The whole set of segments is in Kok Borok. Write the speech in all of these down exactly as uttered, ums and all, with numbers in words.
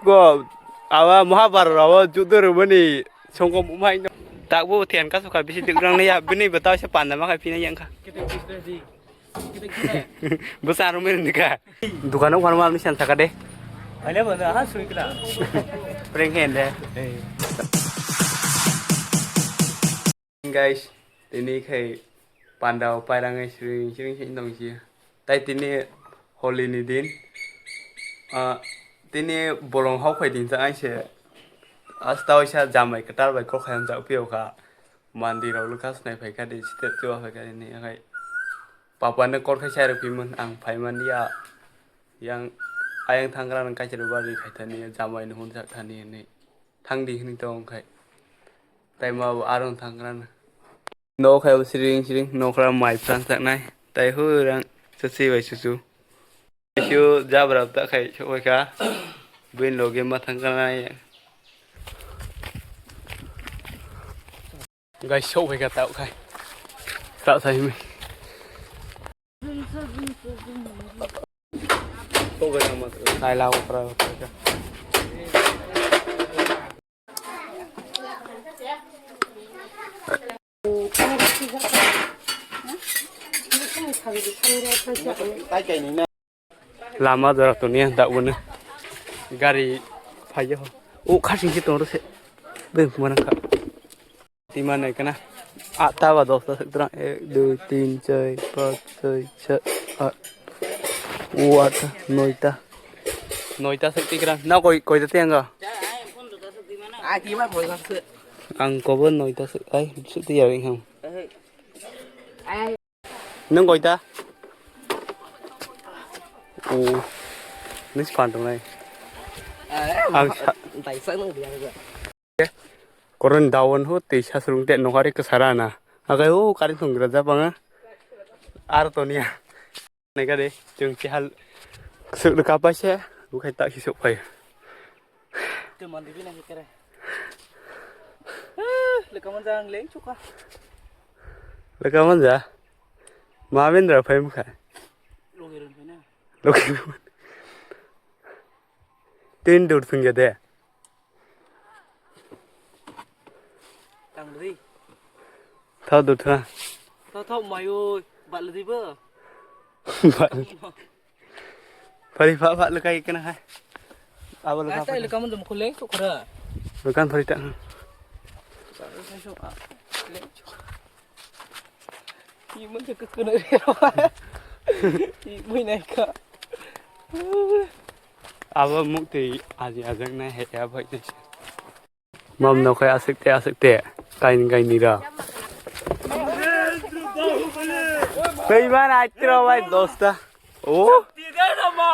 Go, awa Mahabharata o judo rwmani songkok umai no. Takbo thian kasu kha bisi dik rang ya, bini bwtao se panda ma khai phina yang kha. Bwsa rwmani nika. Dukano pharma amni san saka de. Aile bo na ha sui kla. Prank hen de. Guys, tini khai panda o pairang ai siring siring se tong si. Tai tini holi ni din. Ah, tini bolong hok phai din sa ai se. Asta o sa jamai kwtal bai kok khayam jak pio kha. Mandi rok lukha snai phai kha di, step chua phai kha di ni, akai papa no kor khai sai rok phimon, ang phai man ya. Yang ayang thangra nang kaisa rok bari khai thani, jamai no hun jak thani ni. Thang di hini tong khai. Tai ma bo arong thangra na. No khai bo siring siring, no khai mai pran sak nai. Tai hu rang sasi bai susu. Isu jabra ta khai chok bai kha. Buin loge ma thang kha nai. Guys, sok bai kha tau khai. Tau sai mi. Sok bai kha ma. Sai la ko pra. Lama jora toni ang tak bune. Gari phaiya ho. O khasing si tong se. Be mana kha. Tima nai kana. Atta ba dosta se tra. Ek, dui, tin, char, panch, chai, chhat, aat. O atta, noita. Noita se tikra. Na koi, koi te anga. Ang kobo noita se. Ai, se tiya ring ham. Nung koita? O, nung si phan tongnai. Ang sa- Taisa nung biang ga. Koron dawan ho, tei sa surung te nokari kesara na. Agai o, karing song gra japanga. Ar tonia. Nega de, jung si hal. Suk de kapai se, bukai tak si suk pai. Te mandi bina ke kere. Leka manja ang leng chuka. Leka manja? Mabendra phai mukha. Loge ron phai na. Loge ron. Tin dur thung ya de. Tang ri. Thau dur thua. Thau thau mai oi, bat le di ba. Bat. Phari pha pha lekai kana hai. Abo lekai. Asa lekai mon jom khuleng sukra. Lekan phari ta. Imon je kekena. Imoi naika. Abo mukti aji ajak nai hai abo hai nai. Mam no khai asik te asik te. Kain kain ni ra. Kaiman atro bai dosta. O. Shakti de nama.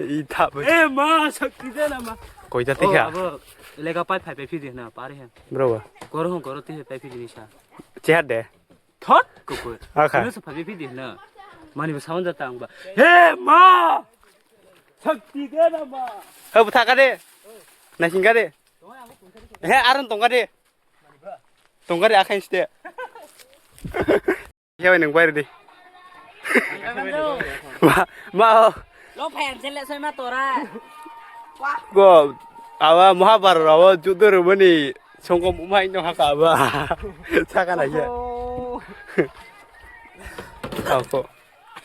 Itha bai. E ma, shakti de nama. Koita tikha. Abo lega pai phai phai phidi na pare he. Bro ba. Goro hon goro ti phai phidi ni sa. Chehar de. Thot kukur. Akha. Kuno sa phai phidi na. Mani ba sound jata ang ba. He ma. Shakti de nama. He butha ka de. Naising ka de. He aron tong ka de. Tong ka de akha inste. Khe bai nwng bai rwdi. Ma, ma o. Lo phai ang jele soi ma tora. Go, awa Mahabharata o judo rwmani songkok umai no haka aba. Saka na ye. Oh. Ako.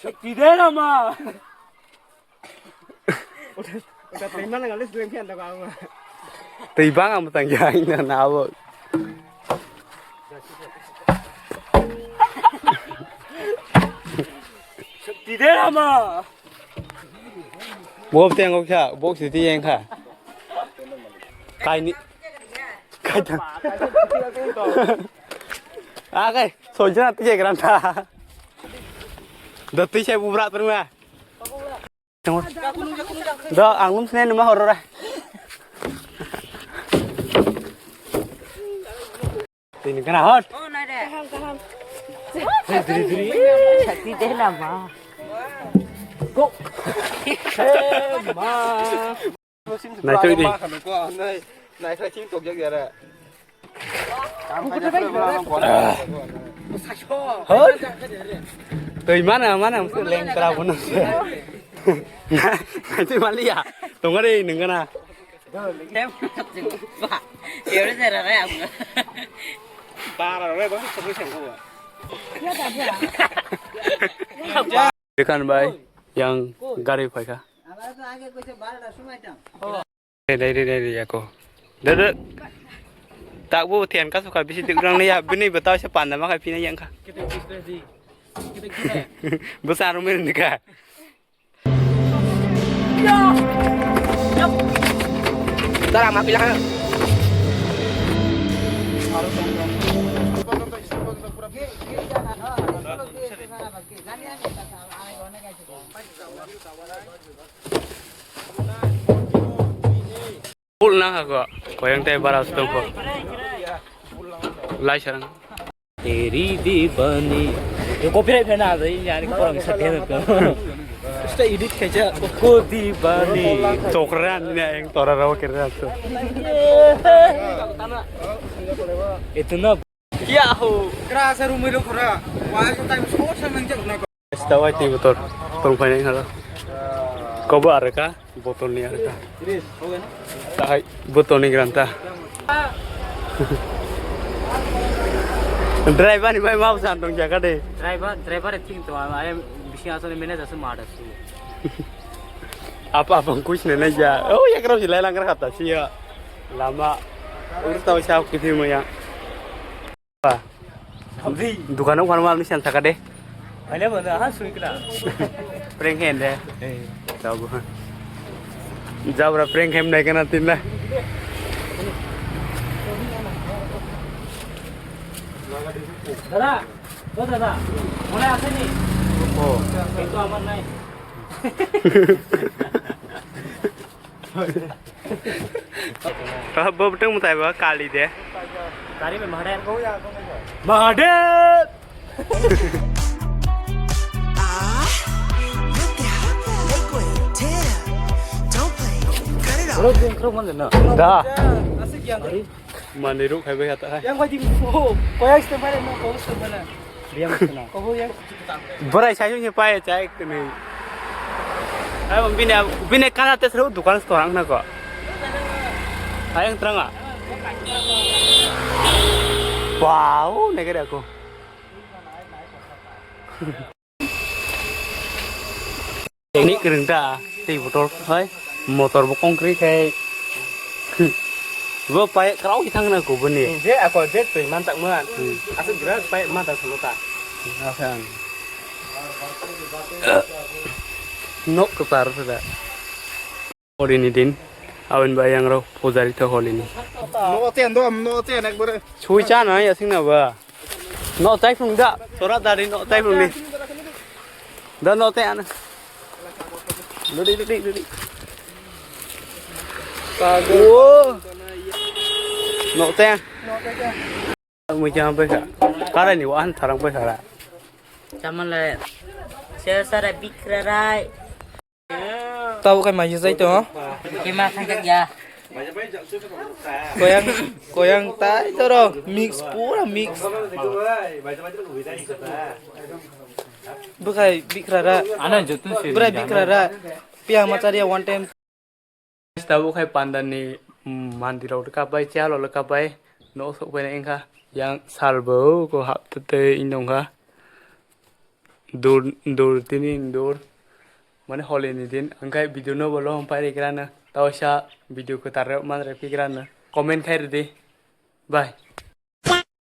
Shakti de nama. Udah, udah terima lah, kali seleng pian tak aku. Tei bang ang tang ya ina na abo. Shakti de nama. Bo teng kha, bo si ti yang kha. Kaini. Kaita. Akai, sojana tije granta. Da tije bubra terima. Do, ang lum sene numa horora. Tini kana hot. Oh, nai de. Kaham, kaham. Sakti de nama. Go. Hey, ma. Nai tui di. Nai khai ching tok jak yara. Hoi. Tui mana mana musu leng tra bono se. Nai tui mali ya. Tongare nengana. Dekan bai yang gari phaikha. Dai, dai, dai, dai, dai, ako. Dede. Takbo thian kasu ka bisi dik rang ya, bini betaw se panda ma khai pina yang kha. Bwsa rumi ni kha. Tara ma pila kha. Full na ha ko. Koyang tei bara stong ko. Lai sarang. Teri diwani. Yo copyright phena ado ini ani korang sa phena to. Sta edit khaja. Ko diwani. Chokran ne eng tora rawa kira to. Itu na. Yahoo. Kra sa rumui ro khora. Wa sa time short sa nang jak na. Stawai twi botol tong phai nai halo. Kobo areka, botol ni areka. Tahai botol ni granta. Driver ni bai mau san tong jaga de. Driver, driver thing to, I am bisi asal manager se mada su. Apa apa kuis ne nai ja. Oh ya kro jilai langgar kata sia. Lama. Urus tau siap kithi mo ya. Dukano phano mal ni san saka de. Aile bono ha sui kna. Prank hen de. Eh. Tabu ha. Jabra prank hem nai kana tin na. Dada, o dada, mone aseni? O. Kintu amar nai. Bo bwtwng mwtai bo kali de. Kali bai Mahadev. Mahadev! Da. Mani ruk hai bai hata hai. Yang bai di mo. Koyak stem bai mo, koyak stem bai. Diam sena. Kobo yang. Borai sai ni pai chai kini. Ai bini bini kana te seru dukan store ang na ko. Ayang terang ah. Wow, negeri aku. Ini kering ta, tei botol hai, motor bo kongkri khai. Bo pai kerau hitang na ko bini. Je ako je tui mantak man. Asal gira pai mantak sama ta. Nok kepar sudah. Holi ni din, aboni bai yang rok pujari to holi ni. No ten do, no ten ekbare. Sui cha na ya sing na ba. No tai phung da, sora dari no tai phung ni. Da no tai ana. Ludi ludi ludi. Wo. No tai. Mui jang pai kha. Karai ni wan tharang pai kha ra. Chaman le. Sera sara bikra rai. Tabo khai maisa jai to. Kima thangkak ya. Koyang, koyang tai toro mix, pura mix. Bukhai bikra ra. Ana jotun se. Bura bikra ra. Pia macharia one time. Tabuk hai panda ni, mm, mandi rok kapai, chalo kapai, no sok pai na engkha, yang salbo ko hap tei indong kha. Dur, dur tini dur. Mane holi ni din, angkai video no bolo hom pai ri kra na. Tao sa video ko tar man re pi kra na. Comment khai ridi. Bye.